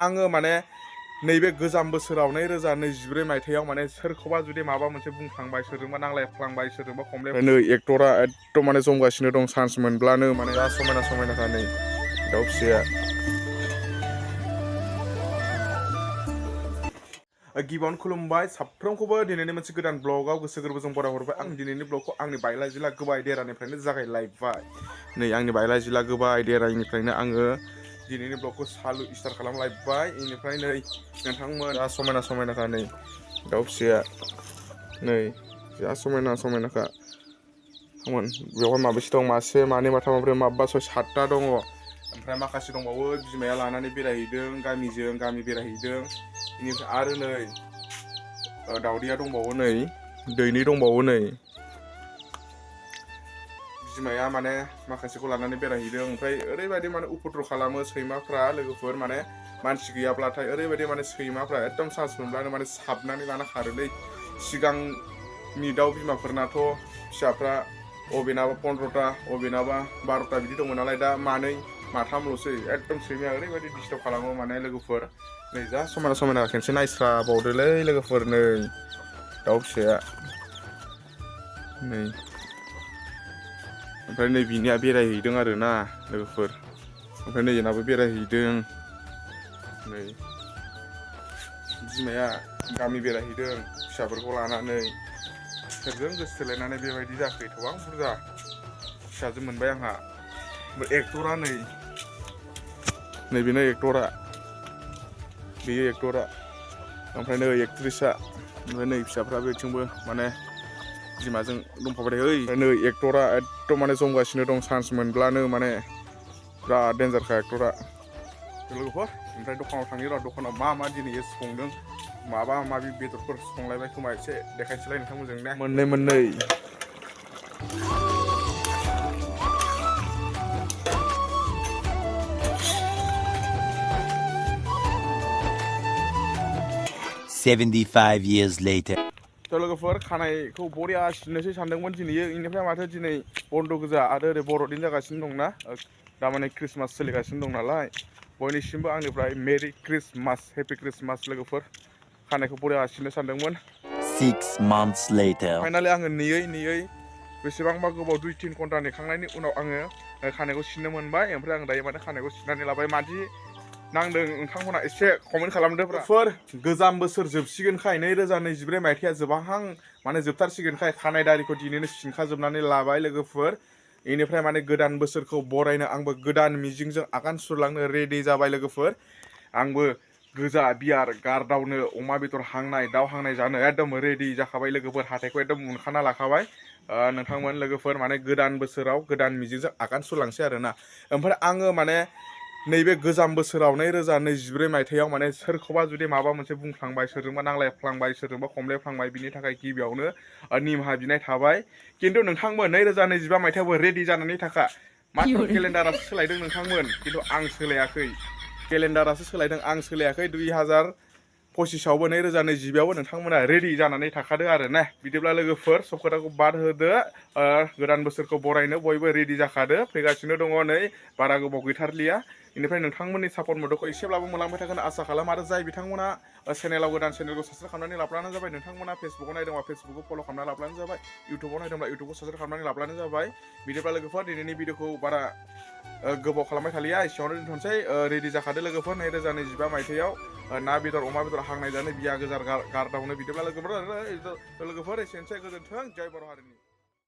आङो माने नैबे गोजाम बोसोराव 2024 मायथाइयाव माने सोरखौबा जुदि माबा मोनसे बुंफ्लांबाय, सोरजोंबा नांलायफ्लांबाय, सोरजोंबा खमलायफ्लांबाय, नै एक्टरा एकदम माने जमगासिनो दं चान्स मोनब्लानो माने जा समायना समायनाखा नै दाउ फिसाया। गिबियावनो खुलुमबाय साफ्रोमखौबो दिनैनि मोनसे गोदान ब्लगाव गोसो गोरबोजों बरायहरबाय। आं दिनैनि ब्लगखौ आंनि बायला जिला गोबाय देरानिफ्रायनो जागायलायबाय। नै आंनि बायला जिला गोबाय देरानिफ्रायनो आङो दिनैनि ब्लगखौ सालु स्टार्ट खालामलायबाय। बेनिफ्राय नै नोंथांमोन जा समायना समायनाखा नै दाउ फिसाया, नै जा समायना समायनाखा। बेवहाय माबेसे दं? मासे, मानै, माथाम, माब्रै, माबा, सय, 7टा दङ। ओमफ्राय माखासे दंबावो बिमाया लानानै बेरायहैदों, गामिजों गामि बेरायहैदों। बेनिफ्राय आरो नै दाउदैया दंबावो, नै दैनै दंबावो। नै बिमाया माने माखासेखौ लानानै बेरायहैदों। ओमफ्राय ओरैबायदि माने उपद्र खालामो सैमाफ्रा लोगोफोर, माने मानसि गैयाब्लाथाय ओरैबायदि माने सैमाफ्रा एकदम चान्स मोनब्लानो माने साबनानै लाना खारोलै। सिगांनि दाउ बिमाफोरनाथ' फिसाफ्रा अबेनाबा 15टा, अबेनाबा 12टा बिदि दंमोन नालाय, दा मानै माथामल'सै। एकदम सैमाया ओरैबायदि डिस्टार्ब खालामो माने लोगोफोर। नै जा समायना समायना खेनसे नायस्राबावदोलै लोगोफोर, नै दाउ फिसाया नै। ओमफ्राय नै बिनिया बेरायहैदों आरो ना लोगोफोर। ओमफ्राय नै जोंनाबो बेरायहैदों। नै बिमाया गामि बेरायहैदों फिसाफोरखौ लानानै। सोरजों गोसोथोलायनानै बेबायदि जाखो? एथबां बुरजा फिसाजो मोनबाय आंहा। एक्टरा नै बेनो एक्टरा, बेयो एक्टरा। ओमफ्राय नै एक्ट्रिसा। ओमफ्राय नै फिसाफ्रा बेथिंबो माने बिमाजों दंफाबाय थायो। ओमफ्राय नै एक्टरा एकदम माने जमगासिनो दं चान्स मोनब्लानो, माने बिराद डेन्जारखा एक्टरा लोगोफोर। ओमफ्राय दखानाव थांनि र', दखानाव मा मा दिनै संदों, माबा माबि बेदरफोर संलायबाय खोमा, एसे देखायसैलाय नोंथांमोनजों ने। मोननै 75 years later. लोगोफोर खानायखौ बरिया सिननोसै सानदोंमोन दिनै, बेनिफ्राय माथो दिनै बन्द' गोजा। आरो ओरै बर'दिन जागासिनो दंना, दामाने ख्रिस्टमास सोलिगासिनो दं नालाय। बयनिसिमबो आंनिफ्राय मेरि ख्रिस्टमास, हेपि ख्रिस्टमास लोगोफोर। खानायखौ बरिया सिननो सानदोंमोन। 6 months later. फाइनालि आङो नेयै बेसेबांबा गोबाव 2-3 घन्टा नेखांनायनि उनाव आङो खानायखौ सिननो मोनबाय। ओमफ्राय आं दायो माने खानायखौ सिननानै लाबाय। मादि नांदों नोंथांमोना एसे कमेन्ट खालामदो। गोजाम बोसोर जोबसिगोनखाय 2024 मायथाइया जोबहां माने जोबथारसिगोनखाय खानाय दारिखौ दिनैनो सिनखाजोबनानै लाबाय लोगोफोर। बेनिफ्राय माने गोदान बोसोरखौ बरायनो आंबो गोदान मिजिंजों आगान सुरलांनो रेडि जाबाय लोगोफोर। आंबो गोजा बियार गारदावनो, अमा बेदर हांनाय, दाउ हांनाय जानो एकदम रेडि जाखाबाय लोगोफोर। हाथाइखौ एकदम उनखाना लाखाबाय। नोंथांमोन लोगोफोर माने गोदान बोसोराव गोदान मिजिंजों आगान सुरलांसै आरोना। ओमफ्राय आङो माने नैबे गोजाम बोसोराव 2024 मायथाइयाव माने सोरखौबा जुदि माबा मोनसे बुंफ्लांबाय, सोरजोंबा नांलायफ्लांबाय, सोरजोंबा खमलायफ्लांबाय, बिनि थाखाय गिबियावनो निमाहा बिनाय थाबाय। खिन्थु नोंथांमोन 2024 मायथाइयावबो रेडि जानानै थाखा। माथ्र केलेन्डारासो सोलायदों नोंथांमोन, खिन्थु आं सोलायाखै। केलेन्डारासो सोलायदों, आं सोलायाखै। 2025आवबो 2024आवबो नोंथांमोना रेडि जानानै थाखादो आरो ना। बिदिब्ला लोगोफोर सब खोथाखौ बाद होदो। गोदान बोसोरखौ बरायनो बयबो रेडि जाखादो। फैगासिनो दङ नै, बारा गोबाव गैथारलिया। बेनिफ्राय नोंथांमोननि सापर्ट मददखौ एसेब्लाबो मोनलांबाय थागोन आसा खालाम। आरो जाय बिथांमोना चेनेलाव गोदान, चेनेलखौ साबस्क्राइब खालामनानै लाब्लानो जाबाय। नोंथांमोना फेसबुकाव नायदोंबा फेसबुकखौ फल' खालामना लाब्लानो जाबाय। इउटुबाव नायदोंब्ला इउटुबखौ साबस्क्राइब खालामनानै लाब्लानो जाबाय। बिदिब्ला लोगोफोर दिनैनि भिडिअखौ बारा गोबाव खालामबाय थालिया, एसेयावनो दोनथ'नोसै। रेडि जाखादो लोगोफोर 2025 मायथाइयाव ना बेदर, अमा बेदर हांनाय जानो, बिया गोजार गारदावनो। बिदिब्ला लोगोफोर एसेनोसै, गोजोन्थों, जय बर' हारिनि।